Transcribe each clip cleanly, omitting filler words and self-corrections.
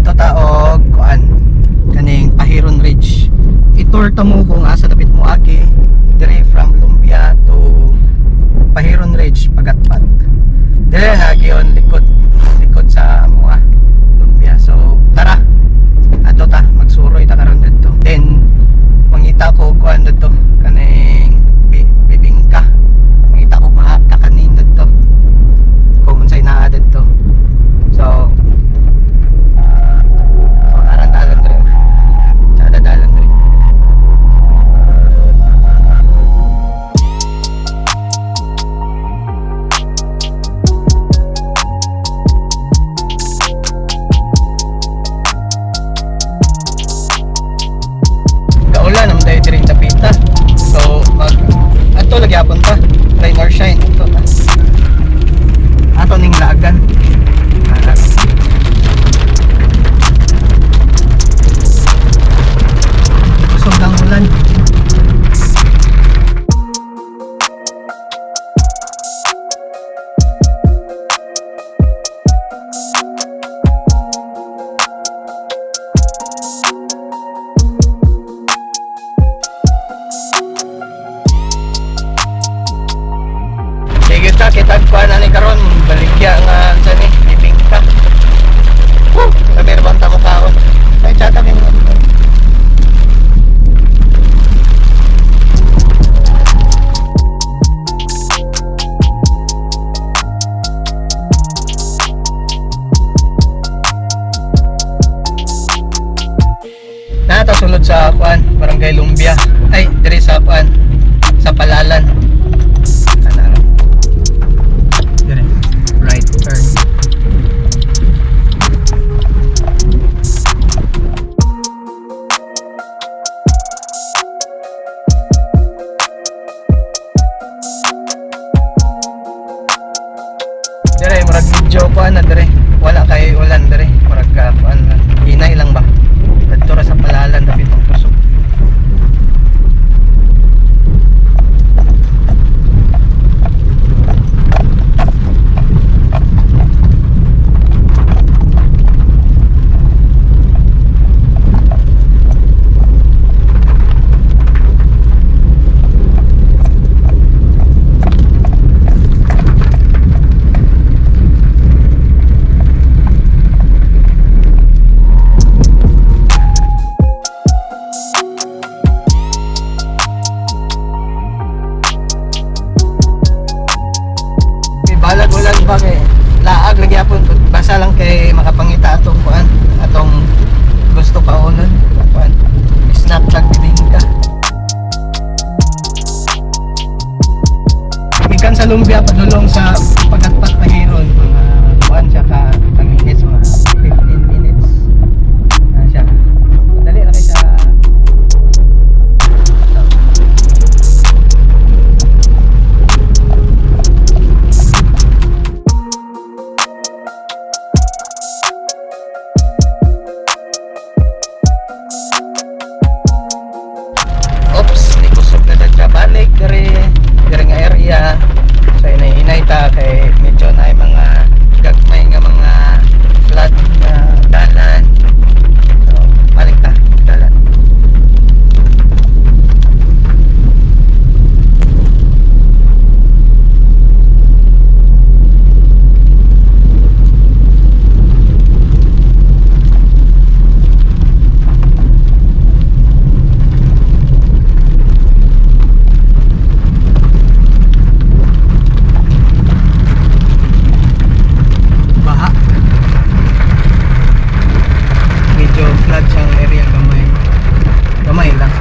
Ato ta og kuan, kaning Pahiron Ridge. I-tour ta mo kung asa dapit mo agi dire from Lumbia to Pahiron Ridge, Pagatpat. Dire na giyon likod likod sa amoa Lumbia. So tara. Ato ta magsuroy ta karon didto. Then mangita ko og kuan didto, kaning bibingka. Mangita ko mga kakanin didto, kung unsay naa didto. So arang dalan dire. Sa dalan dire. Kaulan naman tayo diri sa pita. So mag ato lagi hapon ta. Rain or shine ato ta. Ato ning laagan. Ah. Kusog ang ulan. Sige ta, kitag pa na ni karon, baligya nga sa ni bibingka. Woo! Sabi bang tamo kaon. Ay chata min. Nata sulod sa kuan, Barangay Lumbia. Ay, dire sa kuan, sa Palalan. Ano? Dire. Right turn. Dire murag medyo kuan na dire. Wala kay ulan dire. Murag kuan na. Hinay lang ba? Didto ra sa Palalan dapit ang kusog. May balag ulan ba kay laag lagi apon, basta lang kay makapangita atong kuan, atong gusto kaunon, kuan, snack tag bibingka. Gikan sa Lumbia padulong sa Pagatpat Pahiron, mga kuan siya ka minutes, mga 15 minutes na siya. Dali na kay siya. Oops, ni kusog na siya. Balik dire, dire nga area. So inay-inay ta kay medyo na ay mga gagmay nga mga flood na dalan. So balik ta dalan. Baha. Medyo flood siyang area gamay. Gamay lang.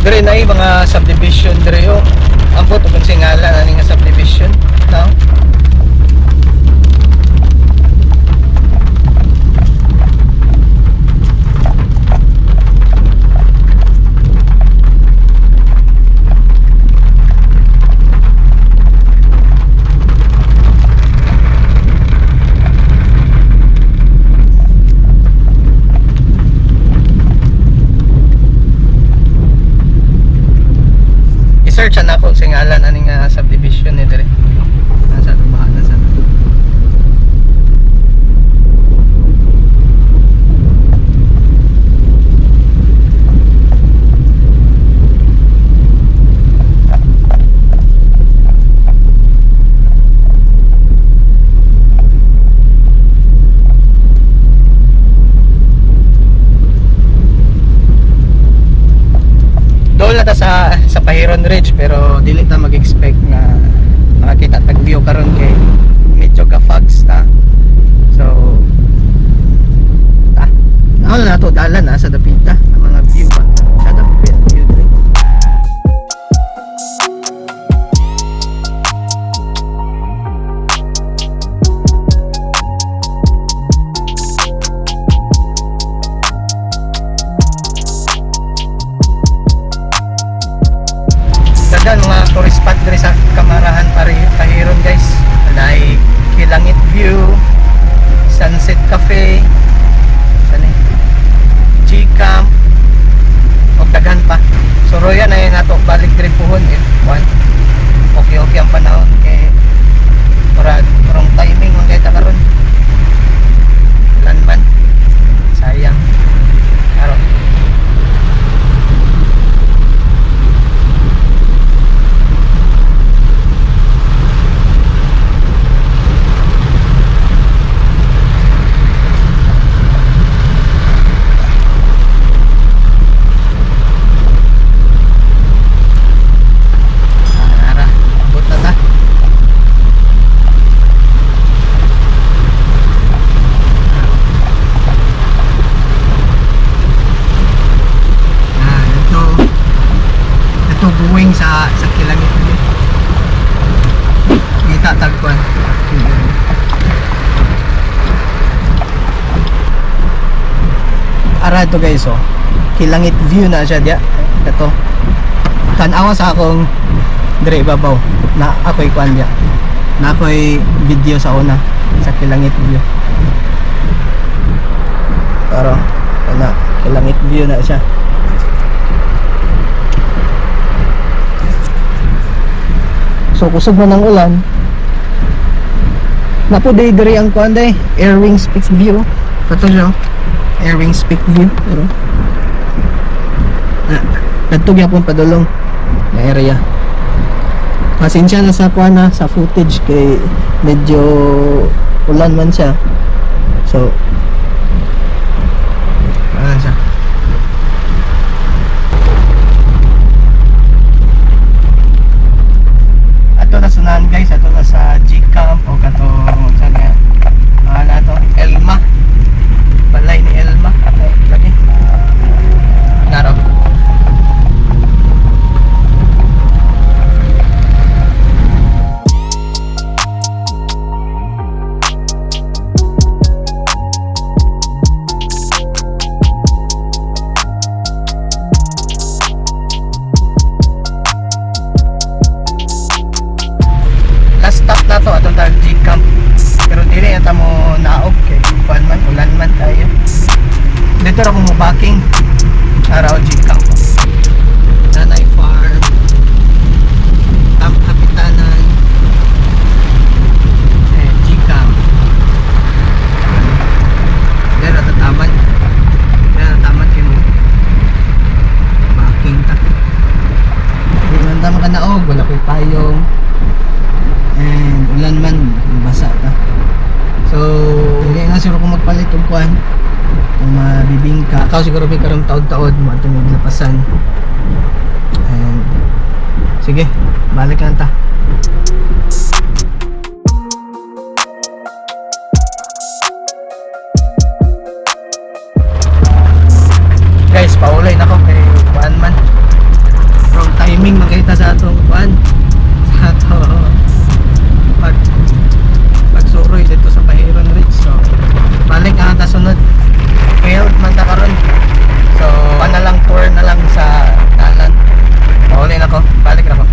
Dire na mga subdivision dire oh. Ambot og singalan ani nga subdivision, no? I-search na ako sa ngalan ani nga subdivision ni dire. Nasa baha na sa. Dool na ta sa Pahiron Ridge, pero dili ta mag-expect na makakita tag view karon kay medyo ka fogs ta. So ta. Naon na to dalan na sa dapita ang mga view ba. Sa dapit view diri. Daghan mga tourist spot diri sa Kamarahan Pahiron, guys. Like Kilangit View, Sunset Cafe, saan eh? G-Camp, og daghan pa. So roya na yun nato balik diri puhon if one. Okay ang panahon kay murag wrong timing man kay ta karon. Ulan man. Sayang. Karon. Ara, abot na ta. Ah, ito. Ito going sa Kilangit View. Kita tagpuan. Ara to, guys, oh. Kilangit View na siya diya. Ito. Tan-awa sa akong dire ibabaw na ako'y kuan diya. Na ako'y video sa una sa Kilangit View. Pero ana Kilangit View na siya. So kusog man ang ulan. Napo day diri ang kuan day, Airwings Peak View. Kato siya, oh. Airwings Peak View. Pero na, kadto gyapon padulong na area. Pasensya na sa kuan na sa footage kay medyo ulan man siya. So ano siya? Ato na sunahan, guys, ato na sa G-Camp o kato sa nga ano to, Elma. Balay ni Elma. Ay, lagi. Naro. Last stop na to atong tag G-Camp. Pero dili na ta mo naog kay kuan man, ulan man kayo. Dito ra ko mo parking. Araw G-Camp. Nanay Farm. Camp Kapitanan. Eh, G-Camp. Dito tataman. Dito tataman kay mo. Parking ta. Di man ta makanaog, wala ko'y payong. And ulan man, basa ta. So, hindi na siguro kung magpalit og kuan. Kung mabibingka. Ikaw siguro may karong taod-taod mo atong lapasan. And sige, balik lang ta. Guys, paulay na ko kay kuan man. Wrong timing makita sa atong kuan. Sa ato pagsuroy dito sa Pahiron Ridge. So, balik ang ta sunod. Failed man ta karon. So, na lang tour na lang sa dalan. Pauli na ko, balik na ko.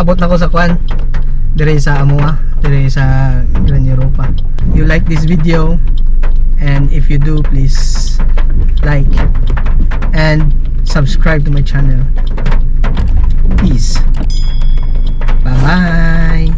Moabot na ko sa kwan. Dire sa amoa, dire sa Grand Europa. You like this video, and if you do, please like and subscribe to my channel. Peace. Bye bye.